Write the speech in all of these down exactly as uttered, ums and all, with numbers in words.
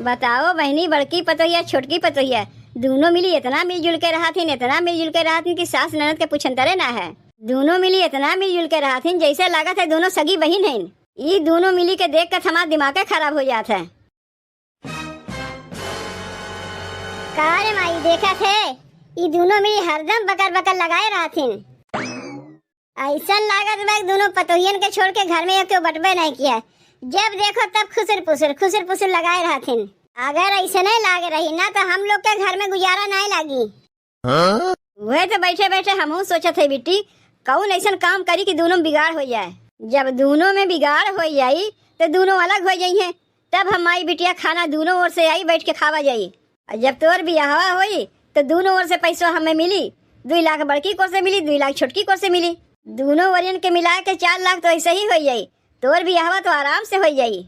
बताओ बहिनी, बड़की पतोहिया, छोटकी पतोहिया, दूनो मिली एतना मिलजुल के रहत हिन, एतना मिलजुल के रहत हिन कि सास ननद के पूछंतरे ना है। दूनो मिली एतना मिलजुल के रहत हिन, जैसे लागत है दूनो सगी बहिन हइन। ई दूनो मिली के देख के हमार दिमागे खराब हो जात है। का रे माई, देखत है, ई दूनो मिली हरदम बकर बकर लगाए रहत हिन। अइसन लागत बा कि दूनो पतोहियन के छोड़ के घर में केहू बटबे नहीं किया। जब देखो तब खुसुर पुसुर, खुसुर पुसुर लगाए रहथिन। अगर अइसने लागे रही ना, तो हम लोग के घर में गुजारा नहीं लागी। हाँ? वह तो बैठे बैठे हमहू सोचत है बिट्टी, कौन अइसन काम करी कि दूनो में बिगाड़ हो जाए। जब दूनो में बिगाड़ हो जाई, तो दूनो अलग हो जाई हैं। तब हम माई बिटिया खाना दूनो ओर से आई, बैठ के खावा जाई। और जब तोर बियाहवा होई, तो दूनो ओर से पैसवा हमें मिली। दुई लाख बड़की कोर से मिली, दुई लाख छोटकी कोर से मिली। दूनो ओरियन के मिला के चार लाख तो ऐसे ही हो जाई। तोर बियाहवा तो आराम से हो जाई।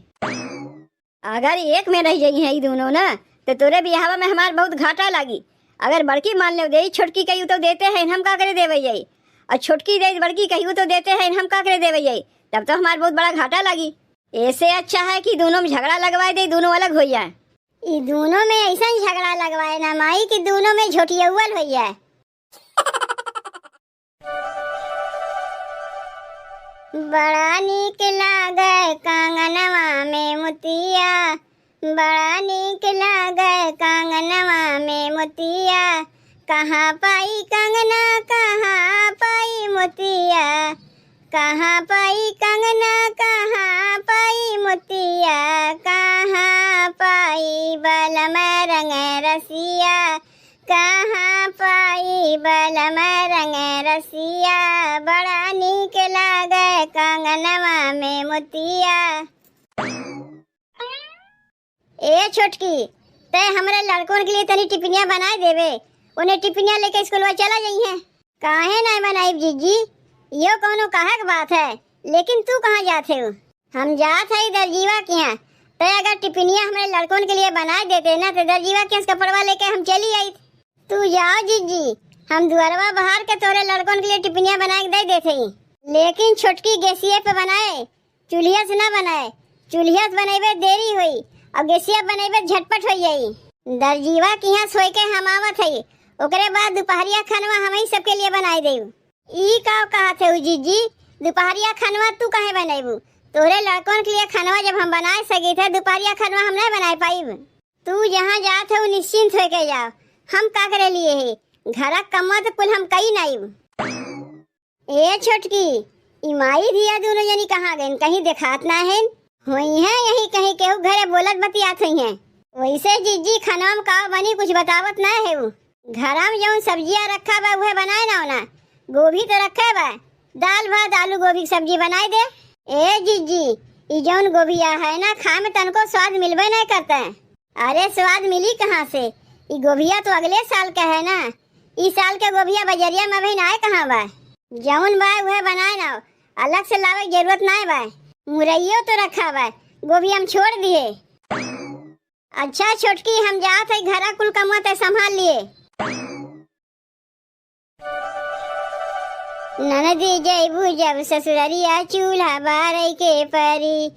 अगर एक में रह जाई हैं ई दूनो ना, तो तोरे बियाहवा में हमार बहुत घाटा लागी। अगर बड़की मान लेव देई, छोटकी कहियो तो देते हैं, हम का करे देवे जाई? और छोटकी देई, बड़की कहियो तो देते हैं, हम का करे देवे जाई? तब तो हमार बहुत बड़ा घाटा लागी। ऐसे अच्छा है कि दूनो में झगड़ा लगवाए दे, दूनो अलग हो जाए। ई दूनो में ऐसा झगड़ा लगवाए ना माई कि दूनो में झोटियौल हो जाए। बड़ा नीक लागे कंगनवा में मोतिया, बड़ा नीक लागे कंगनवा में मोतिया। कहाँ पाई कंगना, कहाँ पाई मोतिया, कहाँ पाई कंगना, कहाँ पाई मोतिया, कहाँ पाई बलम रंग रसिया, कहाँ पाई बलम रंग रसिया, बड़ा नीक लागे कंगनवा में मोतिया। ए छोटकी, तै हमरे लड़कन के लिए तनी टिफिनिया बनाए देबे, उन्हें टिफिनिया लेके स्कूलवा चला जइहें। काहे नाय बनाइब जीजी, यो कौनो कहक बात है, लेकिन तू कहाँ जात है? हम जात है दर्जीवा के यहाँ, तै अगर टिफिनिया हमरे लड़कन के लिए बनाए देते ना, तो दर्जीवा के यहाँ से कपड़वा लेके हम चली आइत। तू जाओ जीजी, हम दुआरवा बाहर के तोरे लड़कन के लिए टिफिनिया बनाए के दे देते ही, लेकिन छोटकी गैसिया पे बनाए, चूल्हिया से ना बनाए, चूल्हिया से बनइबे देरी होई, और गैसिया बनइबे झटपट होई जाई। दर्जीवा के यहाँ सोई के हम आवत हई, ओकरे बाद दुपहरिया खानवा हमही सबके लिए बनाई देउ। ई का कहत है जीजी, दुपहरिया खानवा तू काहे बनइबू? तोरे लड़कन के लिए खानवा जब हम बनाए सकी थे, दुपहरिया खानवा हम नहीं बनाए पाइब। तू जहाँ जात है निश्चिंत होके जाओ, हम का करे लिए है, घरा कमवा तो कुल हम कई नाइब। ए छोटकी, ई माई धिया दूनो जनी कहाँ गइन? कहीं देखात ना हइन। होइहें यही कहीं केहू घरे बोलत बतियात होइहें। वैसे जीजी, खाना में का बनी, कुछ बतावत ना है उ। घरा में जौन सब्जिया रखा बा, उहे बनाए ना, ना। गोभी तो रखे बा, दाल भात, आलू गोभी की सब्जी बनाए दे। ए जीजी, ई जौन गोभिया है ना, खाए में तनको स्वाद मिलबे नहीं करते। अरे, स्वाद मिली कहाँ से? ई गोभिया तो अगले साल का है ना। ई साल के गोभिया बजरिया में अभी नाय कहाँ बा। जौन बा, उहे बनाए ना, अलग से लावे के जरूरत नाय बा। मुरैयो तो रखा बा, गोभी हम छोड़ दिए। अच्छा छोटकी, हम जात है घरा, कुल कमवा तै संभाल लिए। ननदी जइबू जब ससुररिया चूल्हा बारै के परी,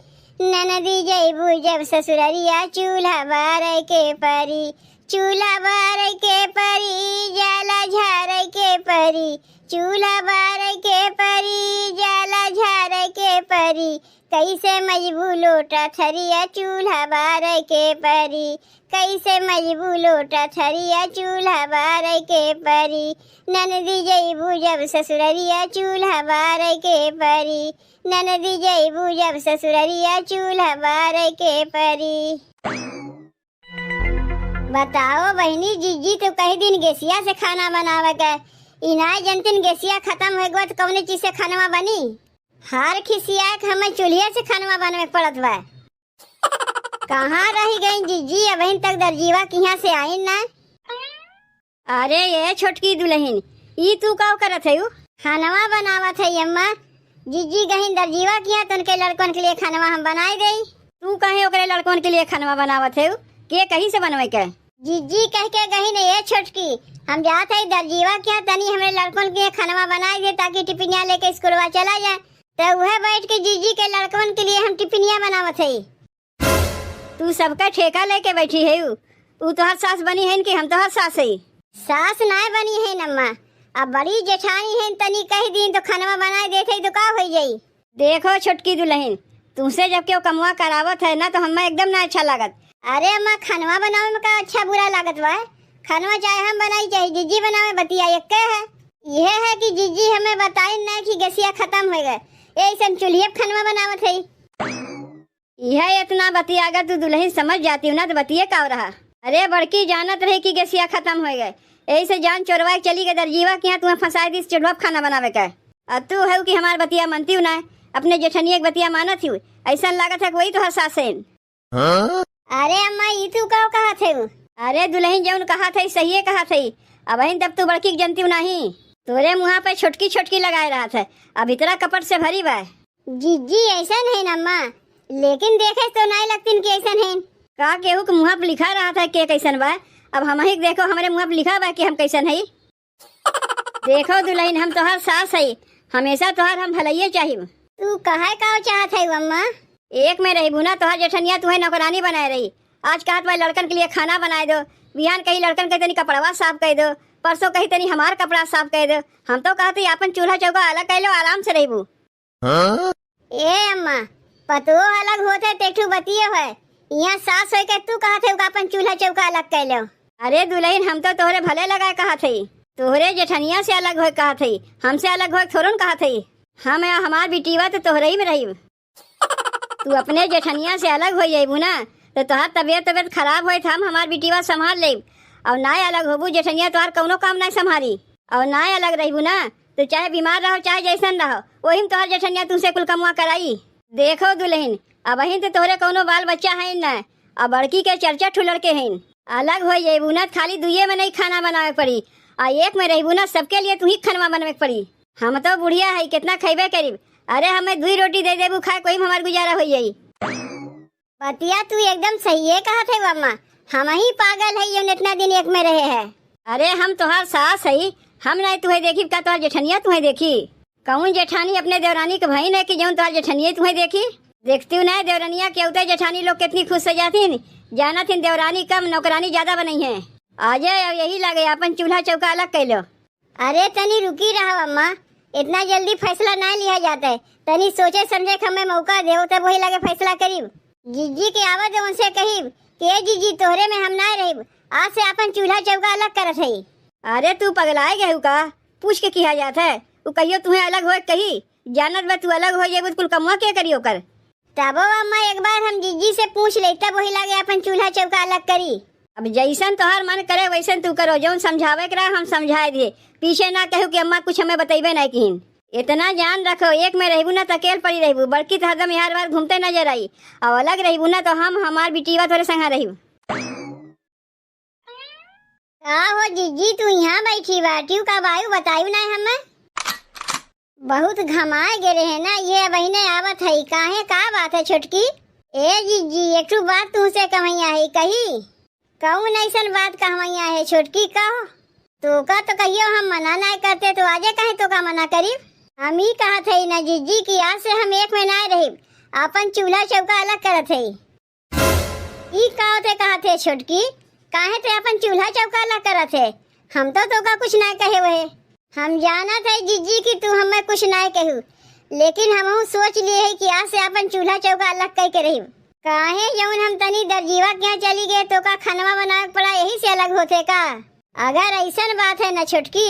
ननदी जइबू जब ससुररिया चूल्हा बारै के परी, चूल्हा बारै के परी, जाला झारै के परी, चूल्हा बारै के परी, जाला झारै के परी, कैसे मजबू लोटा थरिया चूल्हा बारै के परी, कैसे मजबू लोटा थरिया चूल्हा बारै के परी, ननदी जइबू जब ससुररिया चूल्हा बारै के परी, ननदी जइबू जब ससुररिया चूल्हा बारै के परी। बताओ बहिनी, जीजी तो कही दिन गैसिया से खाना बनावे के, ई नाय जनतिन गैसिया खतम हो गवा तो कौने चीज से खानवा बनी? हर खिसिया के हमें चूल्हिया से खानवा बनवे के पड़त बा। कहाँ रही गई जीजी, अबहिन तक दर्जीवा किहाँ से आइन ना। अरे ये छोटकी दुलहिन, ई तू का करत है? खानवा बनावत है अम्मा। जीजी गहिन दर्जीवा किहाँ, तो उनके लड़कन के लिए खानवा हम बनाए देई। तू कहे ओकरे लड़कन के लिए खानवा बनावत है? के कहीं से बनवे के? जीजी कह के गहिन, ए छोटकी, हम जात है दर्जीवा किहाँ, तनी हमरे लड़कन के खानवा बनाए दे, ताकि टिफिनिया लेके स्कूलवा चला जाए। तो वह बैठ के जीजी के लड़कन के लिए हम टिफिनिया बनावत है। तू सबका ठेका लेके बैठी है। उ, उ तोहर सास बनी है कि हम तोहर सास है? सास नाय बनी है अम्मा, अब बड़ी जेठानी है, तनी कह दी तो खनवा बनाए देते तो का हो जाई? देखो छोटकी दुलहिन, तुमसे जब केहू कमवा करावत है ना, तो हमें एकदम ना अच्छा लागत। अरे अम्मा, खनवा बनावे में का अच्छा बुरा लागत बा? खनवा चाहे हम बनाई, चाहे जिज्जी बनावे, बतिया एक्के है। यह है कि जिज्जी हमें बताइन ना कि गैसिया खतम होइ गए, यही से हम चूल्हे पे खनवा बनावत है। यह इतना बतिया, अगर तू दुलहिन समझ जाती हो ना, तो बतिये का रहा। अरे बड़की जानत रही कि गैसिया खतम होइ गए, यही से जान चोरवा के चली गए दर्जीवा के यहाँ, तुम्हें फंसाए दी चूल्हा पे खाना बनावे का। और तू है कि हमार बतिया मानती हूँ ना, अपने जेठनिया के बतिया मानत हूँ। ऐसा लागत है कि वही तोहर सास है। हाँ? अरे अम्मा, ई तू का कहत है? अरे दुलहिन, जौन कहत है सहिए कहत है। अबहिन तब तू बड़की के जनती हूँ नहीं, तोरे मुँहा पे छोटकी छोटकी लगाए रहत है, अब इतना कपट से भरी बा। जिज्जी ऐसन है अम्मा, लेकिन देखे तो नहीं लगतीन कि ऐसन है। का केहू के मुँहा पे लिखा रहत है के कैसन बा? अब हम ही के देखो, हमरे मुँहा पे लिखा बा कि हम कैसन है। देखो दुलहिन, हम तोहार सास हई, हमेशा तोहार हम भलइये चाहिब। तू कहे का चाहत है अम्मा? एक में रहबू ना, तोहार जेठनिया तुहे नौकरानी बनाए रही। आज कहत बा लड़कन के लिए खाना बनाए दो, बिहान कही लड़कन के तनी कपड़वा साफ कर दो, परसों कही तनी हमार कपड़ा साफ कर दो। हम तो कहत हई आपन चूल्हा चौका अलग कर लो, आराम से रहबू। हाँ? ए अम्मा, पतोह अलग होत है, तेठू बतिये है। यहाँ सास होय के तू कहत है का आपन चूल्हा चौका अलग कर लो? अरे दुलहिन, हम तो तोहरे भले लगाए कहत हई, तोहरे जेठनिया से अलग होय कहत हई, हमसे अलग होय थोड़न कहत हई। हम या हमार बिटिवा तो तोहरे ही में रही। तू अपने जेठनिया से अलग हो जाइबू ना, तो तोहार तबियत, तबियत खराब होई, तो हम हमार बिटिवा संभाल लेब। और ना अलग होबू जेठनिया, तोहार कौनो काम ना संभारी। और ना अलग रहबू ना, तो चाहे बीमार रहो, चाहे जैसन रहो, वही में तोहार जेठनिया तुमसे कुल कमुआ कराई। देखो दुलहिन, अबहिन तो तोहरे कौनो बाल बच्चा है ना, अब बड़की के चार चार ठो लड़के हैं। अलग हो जाइबू ना, खाली दुइये में नहीं खाना बनावे के पड़ी, आ एक में रहबू ना, सबके लिए तू ही खनवा बनवे के पड़ी। हम तो बुढ़िया है, कितना खैबे करीब। अरे हमें दुई रोटी दे देबू खाए, कोई में हमार गुजारा हो जाई। बतिया तू एकदम सही है कहत है अम्मा, हम ही पागल है, ये इतना दिन एक में रहे है। अरे हम तोहार सास है, हम नहीं तुहे देखी का तोहार जेठनिया तुहे देखी? कौन जेठानी अपने देवरानी के भई नहीं कि जौन तोहार जेठनिया तुहे देखी? देखती हूँ ना देवरनिया के उते जेठानी लोग कितनी खुश हो जाती हैं, जानत हैं देवरानी कम नौकरानी ज्यादा बनई है। आजे अब यही लागे अपन चूल्हा चौका अलग कर लो। अरे तनी रुकी रहो अम्मा, इतना जल्दी फैसला ना लिया जाता है, तनी सोचे समझे के हमें मौका देव, तब वही लगे फैसला करीब। जिज्जी के आवे दे, उनसे कहीब कि ए जिज्जी, तोहरे में हम ना रहिब, आज से अपन चूल्हा चौका अलग करत है। अरे तू पगलाए गए का? पूछ के किहा जात है, वो कहियो तुम्हें अलग होए कही, जानत बा तू अलग हो जेबू त कुल कमुआ के करी ओकर? तबो अम्मा एक बार हम जिज्जी से पूछ ले, तब वही लागे अपन चूल्हा चौका अलग करी। अब जैसन तोहार मन करे वैसन तू करो, जौन समझावे के रहा हम समझाए दिए, पीछे ना कहू कि अम्मा कुछ हमें बतैबे नहीं किहिन। इतना जान रखो, एक में रहबू ना त अकेल पड़ी रहबू, बड़की त हरदम यार वार घूमते नजर आई, और अलग रहबू ना तो हम हमार बिटिया तोरे संगा रहबू। का हो जिज्जी, तू यहाँ बैठी बाटिउ, का बायू बतायू ना हमें? बहुत घमाए गे रहे ना, ये बहिने आवत है, काहे का बात है छोटकी? ए जिज्जी, एक ठो बात तुमसे कहवैया है, कही? कौन ऐसन बात कहवैया है छोटकी, कहो? तोका तो कहियो हम मना ना करते, तो आजे कहे तोका मना करी? हम ही कहत है ना जिज्जी कि आज से हम एक में ना रही, अपन चूल्हा चौका अलग करत है। ई का होते कहत है छोटकी? काहे ते अपन चूल्हा चौका अलग करत है? हम तो तोका कुछ ना कहे हुए। हम जानत है जिज्जी कि तू हमें कुछ ना कहू, लेकिन हमहू सोच लिए है कि आज से अपन चूल्हा चौका अलग कई के रही। काहे जौन हम तनी दर्जीवा के यहाँ चली गए, तोका खनवा बनावे के पड़ा, यही से अलग होते का? अगर ऐसन बात है ना छोटकी,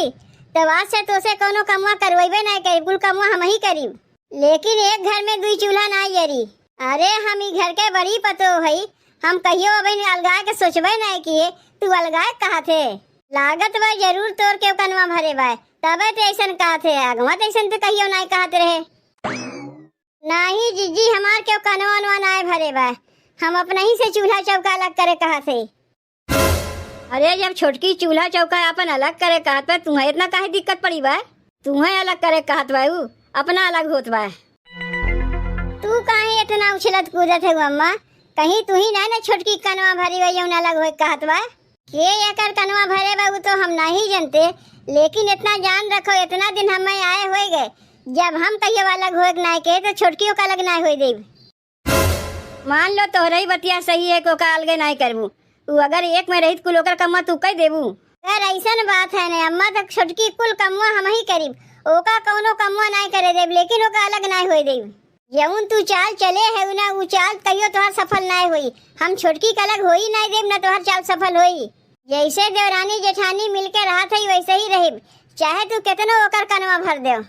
तब आज से तोसे कौनो कमवा करवैबे ना करी, कुल कमवा हम ही करी। लेकिन एक घर में दुई चूल्हा ना जरी। अरे हम ई घर के बड़ी पतो हई, हम कहियो अबहिन अलगाए के सोचबे नहीं किए, तू अलगाए कहा थे। लागत बा जरूर तोर के कनवा भरे बा, तबे ते ऐसन कहा थे, अगवा ते ऐसन ते कहियो नहीं कहत रहे। नहीं जिज्जी, हमार के कनवा वनवा नहीं भरे बा, हम अपने ही से चूल्हा चौका अलग करे कहा थे। अरे, जब छोटकी चूल्हा चौका अपन अलग करे कहत बा, तुम्हें इतना काहे दिक्कत पड़ी बा? तुम्हें अलग करे कहत बा, ऊ अपना अलग होत बा। तू काहे इतना उछलत कूदत है अम्मा? कहीं तू ही ना, ना छोटकी कनवा भरी बा, जौन अलग होए कहत बा? के एकर कनवा भरे बा, ऊ तो हम नहीं जानते, लेकिन इतना जान रखो, इतना दिन हमें आए होए गए, जब हम कहियो अलग होए के ना के, तो छोटकियों का अलग ना होए देब। मान लो तोहरइ बतिया सही है कि ओका अलगे नाहीं करबू। उ अगर एक में रहित कुल ओकर कमवा तू कइ देबू। अगर अइसन बात है न अम्मा, त छोटकी कुल कमवा हमहीं करिब, ओका कउनो कमवा नाहीं करे देब, लेकिन ओका अलग नाहीं होइ देब। जउन तू चाल चले है न, उ चाल कहियो तोहर सफल नाहीं होई। हम छोटकी क अलग होई नाहीं देब, न तोहर चाल सफल होई। जइसे देवरानी जेठानी मिलके रहत हई, वइसे ही रहिब, चाहे तू केतनो ओकर कनवा भर देव।